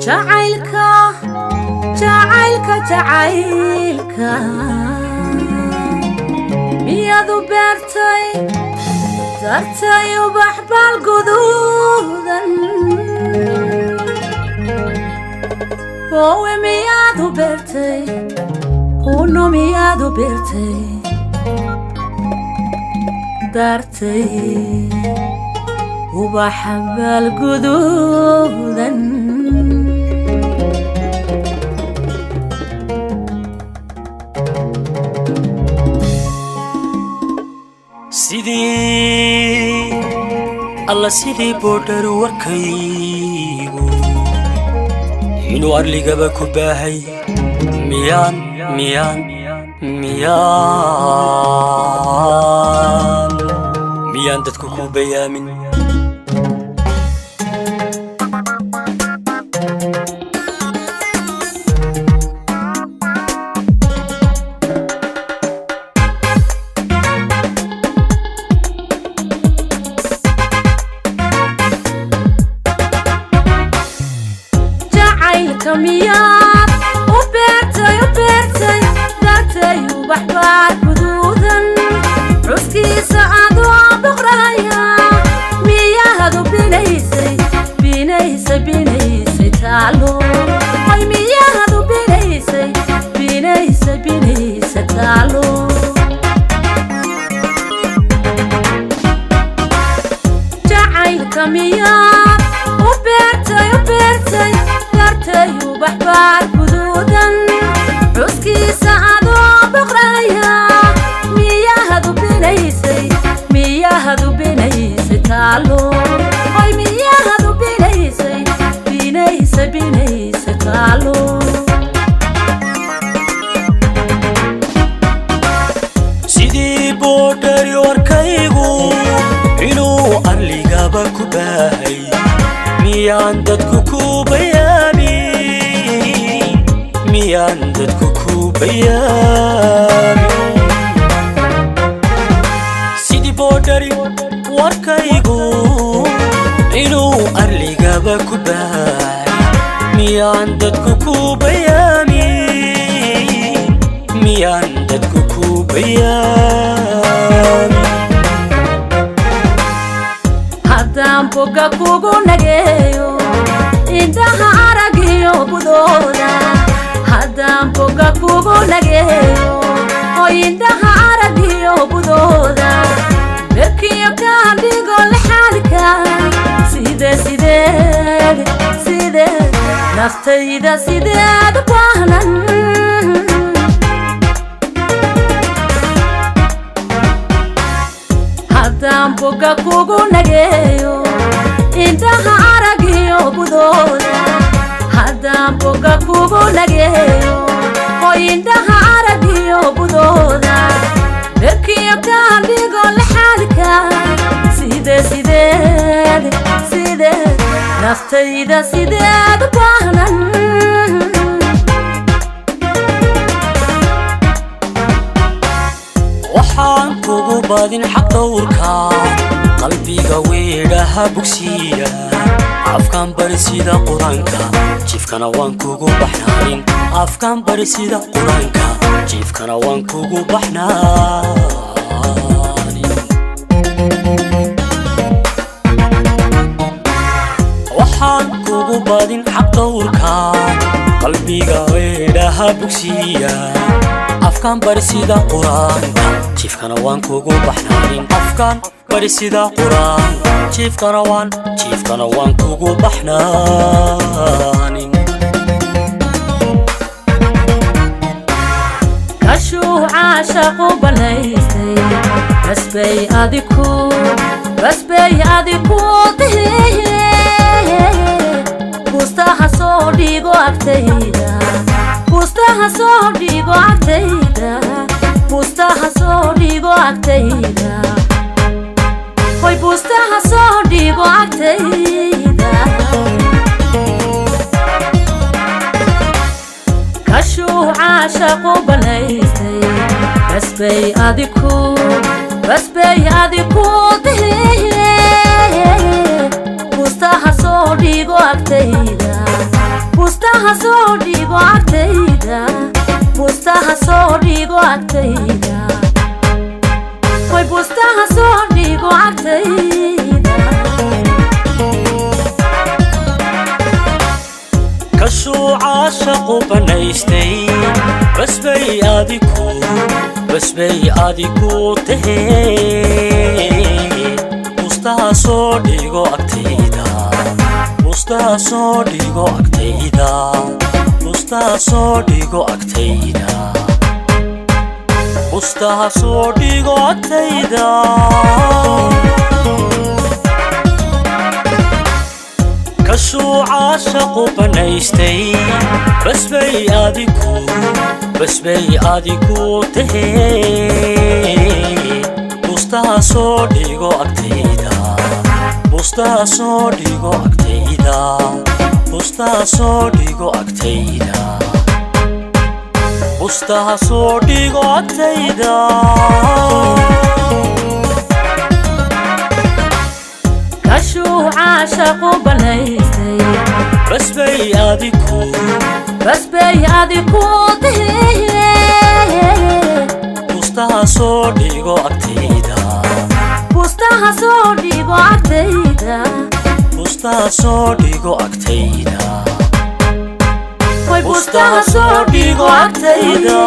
Jacaylka, jacaylka, jacaylka miyaad u beertay dartay ubax baal guduudan? Boowe, miyaad u beertay huno, miyaad u beertay dartay ubaxa baal guduudan? Sidii alla sidii boodharu warkaygu inuu arligaba ku baahay, miyaan miyaan miyaan miyaan dadku ku bayaamin? Jacaylka miyaad u beertay, u beertay dartay ubax baar guduudan, cuskiisa adoo boqraya? Miyaad u binaysay, binaysay, binaysay taalo? Ay, miyaad u binaysay, binaysay, binaysay taalo? Jacaylka miyaad u beertay, u beertay dartay ubax baar guduudan, cuskiisa adoo boqraya? Miyaad u binaysay, miyaad u binaysay taalo? Oy, miyaad u binaysay, binaysay, binaysay taalo? Sidii boodhari warkaygu inuu arligaba ku baahay, miyaan dadku ku bayaamin? Miyaan dadku ku bayaamin? Sidii boodhari warkaygu inuu arligaba ku baahay, miyaan dadku ku bayaamin? Miyaan dadku ku bayaamin? Haddaan boga kugu nageeyo indhaha aragiyo budooda, haddaan boga kugu nageeyo oo indhaha aragiyo budooda, berkiyo kaadhigo laxaalka, side sideed sideed naftayda sideed u baahnan? Haddaan boga kugu nageeyo indhaha aragiyo budooda, haddaan boga kugu nageeyo oo indhaha aragiyo budooda, berkiyo kaadhigo laxaalka, side sideed sideed naftayda sideed u baahnan? Waxaan kugu badin xaq dhowrka qalbiga weedhaha bogsiiya, afkaan bari sida qur-aanka, jiifkana waan kugu baxnaanin. Afkaan bari sida qur-aanka, jiifkana waan kugu baxnaanin. Waxaan kugu badin xaq dhowrka qalbiga weedhaha bogsiiya, afkaan bari sida qur-aanka, jiifkana waan kugu baxnaanin. Afkaan bari sida qur-aanka, jiifkana waan, jiifkana waan kugu baxnaanin. Kashuu caashaqu banaystay, basbay adiku, basbay adiku tihiye, bustaha soo dhigo agtayda, bustaha soo dhigo agtayda, bustaha soo dhigo agtayda, hoy bustaha soo dhigo agtayda. Kashuu caashaqu banaystay, basbay adiku, Basbay adi ku tahe, bustaha soo dhigo agtayda, bustaha soo dhigo agtayda, bustaha soo dhigo agtayda, hoy bustaha soo dhigo agtayda. Kashuu caashaqu banaystay, basbay adiku, basbay adiku tahe, bustaha soo dhigo agtayda, bustaha soo dhigo agtayda, bustaha soo dhigo agtayda, bustaha soo dhigo agtayda. Kashuu caashaqu banaystay, basbay adiku, basbay adiku tahe, bustaha soo dhigo agtayda, bustaha soo dhigo agtayda, bustaha soo dhigo agtayda, bustaha soo dhigo agtayda. Kashuu caashaqu banaystay, basbay adiku, basbay adi ku tahe, bustaha soo dhigo agtayda, bustaha soo dhigo agtayda, bustaha soo dhigo agtayda, hoy bustaha soo dhigo agtayda.